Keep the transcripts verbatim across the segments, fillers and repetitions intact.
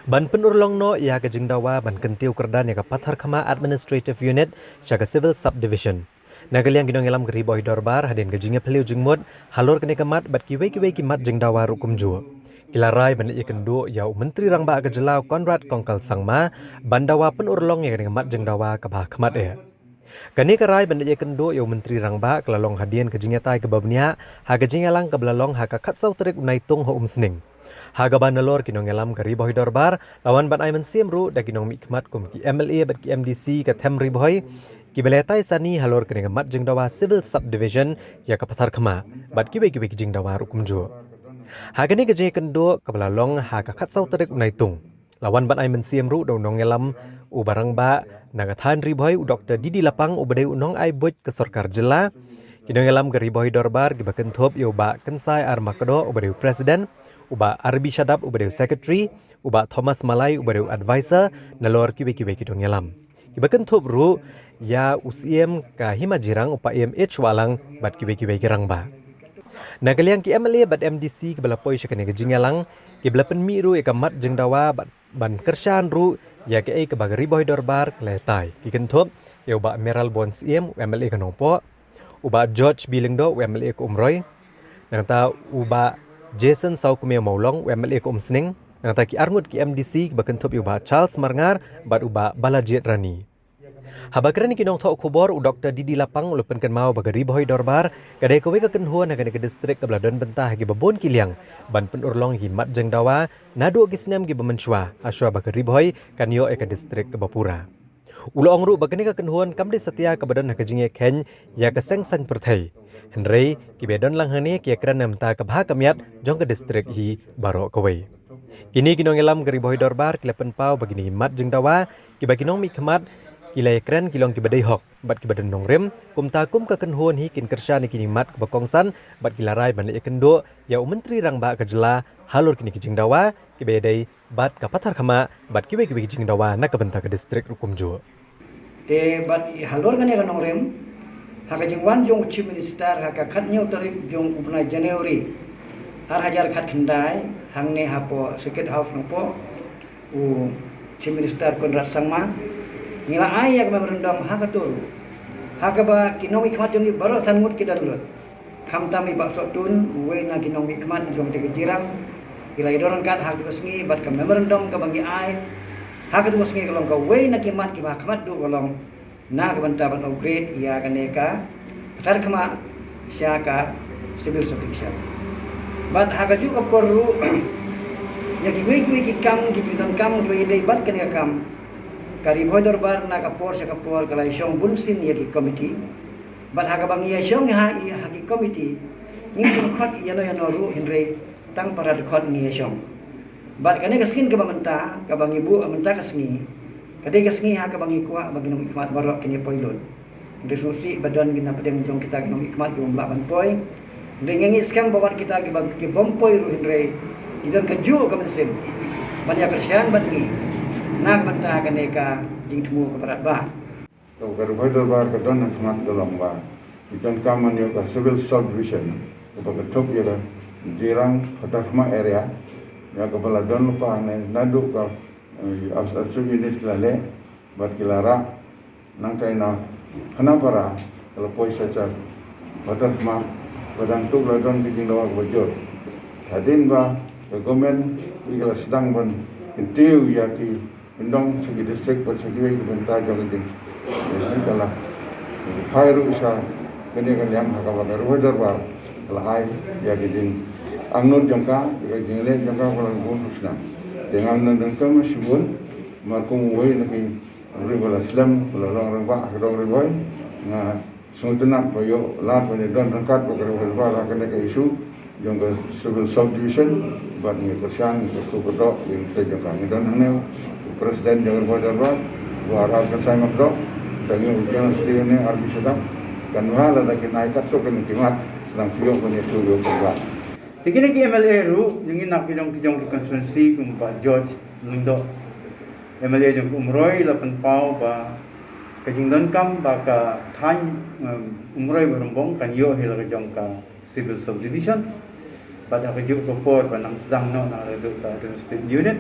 Ban pynurlong noh ïa ka jingdawa ban kyntiew kyrdan ïa ka Patharkhmah Administrative Unit sha ka Civil Subdivision. Na ka liang ki nongïalam ka Ri Bhoi Dorbar, hadien ka jingïaphylliew jingmut halor kane ka mat bad kiwei kiwei ki mat jingdawa ruh kumjuh, ki la rai ban ïakynduh ïa u Myntri Rangbah ka jylla u Conrad Kongkal Sangma ban dawa pynurlong ïa kane ka mat jingdawa kaba khmat eh. Kane ka rai ban ïakynduh ïa u Myntri Rangbah ka la long hadien ka jingïatai kaba bniah ha ka jingïalang kaba la long ha ka khatsaw tarik u Naitung ha Umsning. Ha kaba nalor ki nongïalam ka Ri Bhoi Dorbar la wan ban ai mynsiem ruh da ki nongmihkhmat kum ki M L A bad ki M D C ka Them Ri Bhoi, kiba la ïatai sani halor kane ka mat jingdawa Civil Subdivision ïa ka Patharkhmah bad kiwei kiwei ki jingdawa ruh kumjuh. Ha kane ka jingïakynduh kaba la long ha ka khatsaw tarik u Naitung, la wan ban ai mynsiem ruh da u nongïalam uba rangbah na ka thaiñ Ri Bhoi u Doktor D D Lapang uba dei u nongai buit ka sorkar jylla, ki nongïalam ka Ri Bhoi Dorbar kiba kynthup ïa u Bah Kynsai R Makdoh uba dei u President, u Bah R B Shadap uba dei u Secretary, u Bah Thomas Malai uba dei u Advisor, nalor kiwei kiwei ki nongïalam, kiba kynthup ruh ïa u Syiem ka Hima Jirang u Paiem H Wahlang bad kiwei kiwei ki rangbah. Na ka liang ki M L A bad M D C kiba la poi sha kane ka jingïalang, kiba la pynmih ruh ïa ka mat jingdawa bad ban kyrshan ruh ïa kaei kaba ka Ri Bhoi Dorbar ka la ïatai, ki kynthup ïa u Bah Mayralborn Syiem u M L A ka Nongpoh, u Bah George B Lyngdoh u M L A ka Umroi, nangta u Bah Jason Sawkmie Mawlong u M L A ka Umsning, nangta ki arngut ki M D C kiba kynthup ïa u Bah Charles Marngar bad u Bah Balajied Rani. Haba kren ïa ki nongthoh khubor, u Doktor D D Lapang u la pynkynmaw ba ka Ri Bhoi Dorbar ka dei kawei ka kynhun ha kane ka distrik kaba la don bynta ha kiba bun ki liang ban pynurlong ïa ki mat jingdawa naduh ki snem kiba mynshuwa, hashwa ba ka Ri Bhoi kan ïoh ïa ka distrik kaba pura. U la ong ruh ba kane ka kynhun kam dei satia kaba don ha ka jingïakheiñ ïa ka seng saiñ pyrthei, hynrei kiba don lang hangne ki ïakren na ka bynta ka bha ka miat jong ka distrik hi baroh kawei. Kine ki nongïalam ka Ri Bhoi Dorbar ki la pynpaw ba kine ki mat jingdawa kiba ki nongmihkhmat ki la ïakren ki long kiba dei hok bad kiba don nongrim, kumta kum ka kynhun hi kin kyrshan ïa kine ki mat kiba kongsan bad ki la rai ban ïakynduh ïa u Myntri Rangbah ka jylla halor kine ki jingdawa kiba ïadei bad ka Patharkhmah bad kiwei kiwei ki jingdawa na ka bynta ka distrik ruh kumjuh. Te bad halor kane ka nongrim, ha ka jingwan jong u Chief Minister ha ka khathynñiew tarik jong u bnai January ar hajar khatkhyndai, hangne hapoh Circuit House Nongpoh, u Chief Minister Conrad Sangma, ngi la ai ïa ka memorandum ha ka tur, ha kaba ki nongmihkhmat jong ngi baroh san ngut ki don lut. Khamtam i Bah Sohtun, uwei na ki nongmihkhmat jong kata ka jirang, i la ïadon ryngkat ha katu ka sngi bad ka memorandum kaba ngi ai ha katu ka sngi ka long kawei na ki mat kiba ha khmat duh ka long na ka bynta ban upgrade ïa kane ka Patharkhmah sha ka Civil Subdivision. Bad ha kajuh ka por ruh, ïa kiwei kiwei ki kam, ki jingdonkam kiba ïadei bad kane ka kam, ka Ri Bhoi Dorbar na ka por sha ka por ka la ïashong bunsien ïa ki komiti. Bad ha kaba ngi ïashong ha i, ha ki komiti, ngi shong khot ïano ïano ruh, hynrei tang para dkhot ngi ïashong. Bad kane ka sien kaba mynta, kaba ngi buh mynta ka sngi, ka dei ka sngi ha kaba ngi kwah ba ki nongmihkhmat baroh kin ïapoi lut. Hynrei sngewsih ba don ki na pdeng jong kita ki nongmihkhmat ki bym lah ban poi. Hynrei ngi ngeit skhem ba wat kita kiba, ki bym poi ruh, hynrei ki don kajuh ka mynsiem ban ïakyrshan bad ngi na ka bynta kane ka jingthmu kaba radbah. To ka Ri Bhoi Dorbar ka don ha khmat ka long ba ki donkam ban ïoh ka Civil Subdivision, kaba kynthup ïa ka Jirang Patharkhmah area, ïa kaba la don lypa hangne naduh ka, eh, as, as unit la leh bad ki la rah nangtai na Khanapara ka la poi sha ka Patharkhmah, ba dang tuk la don ki jingdawa kaba jur. Hadien ba ka government i ka la sdang ban kyntiew ïa ki kyndong sha ki district bad sha kiwei ki bynta jong ka jing. Ïa ka la phai ruh sha kane ka liang ha kaba ka Ri Bhoi Dorbar ka la ai ïa ka jingangnud jong ka, ïa ka jingleh jong ka ba la bun ruh sdang. Te ngam nang dang kyrmen shibun, mar kum uwei na ki ri ba la slem, ba la long rangbah ha ka dong Ri Bhoi, nga sngewtynnat ba ïoh lad ban ïadon ryngkat bad ka Ri Bhoi Dorbar ha kane ka issue jong ka Civil Subdivision, bad ngi kyrshan, ngi kyrkhu kyrdoh ïa ka jong ka. Ngi don hangne u President jong ka Ri Bhoi Dorbar, Bah Ralkhian Saima Kdoh, ngi don u General Secretary hangne, R B Shadap, kan wan lada kin ai katto katne ki mat, nang phi ïoh ban ïathuh ïa u Bah. Te kine ki M L A ruh, jong ngi na ki jong ki jong ki constituency kum Bah George Lyngdoh, M L A jong ka Umroi, la pynpaw ba ka jingdonkam ba ka thaiñ, em, Umroi Barumbong kan ïoh hi la ka jong ka Civil Subdivision. Bad ha kajuh ka por ba nang sdang noh na ka dei ka Administrative Unit.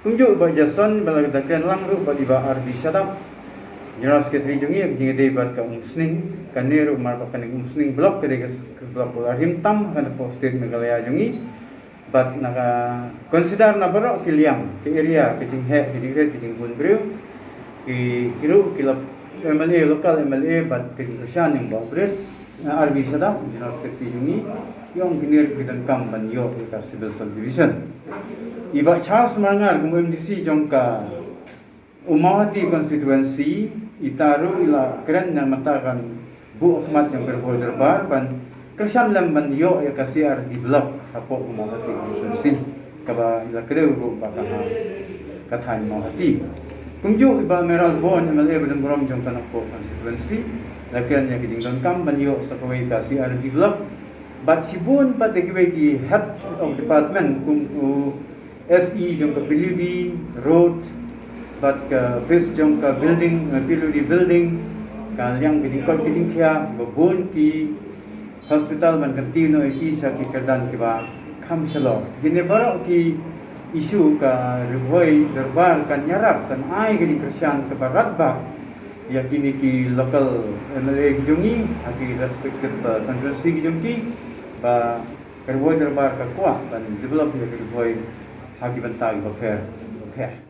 Kumjuh i Bah Jason, ba la da kren lang ruh bad i Bah R B Shadap, General Secretary jong ngi, ha ka jingïadei bad ka Umsning. Kane ruh mar ba kane Umsning Block ka dei ka s-, ka block ba la rim tam ha kane ka state Meghalaya jong ngi. Bad nga consider na baroh ki liang, ki area, ki jingheh, ki jingrit, ki jingbun briew, ki, ki ruh ki la M L A, local M L A, bad ki jingkyrshan jong Bah Bris, na R B Shadap, General Secretary jong ngi, ki ong kine ruh ki donkam ban ïoh ïa ka civil subdivision. I Bah Charles Marngar kum M D C jong ka Umawhati constituency, ita ruh i la kren na ka bynta kan buh khmat jong ka Ri Bhoi Dorbar ban kyrshan lem ban ïoh ïa ka C R D block hapoh Umawhati constituency, kaba i la kdew ruh ba ka ha ka thaiñ Mawhati. Kumjuh i Bah Mayralborn, M L A ba donburom jong ka Nongpoh constituency, la kren ïa ka jingdonkam ban ïoh sa kawei ka C R D block. Bad shibun pat de kiwei ki head of department kum u S E jong ka P W D road, bad ka office jong ka building, eh, P W D building, ka liang ka jingkoit ka jingkhiah, ba bun ki hospital ban kyntiew noh ïa ki sha ki kyrdan kiba kham shalor. Kine baroh ki issue ka Ri Bhoi Dorbar kan ïarap, kan ai ka jingkyrshan kaba radbah ïa kine ki local M L A ki jong ngi ha ki respective, eh, constituency ki jong ki, ba ka Ri Bhoi Dorbar ka kwah ban develop ïa ka Ri Bhoi ha ki bynta kiba pher, kiba pher.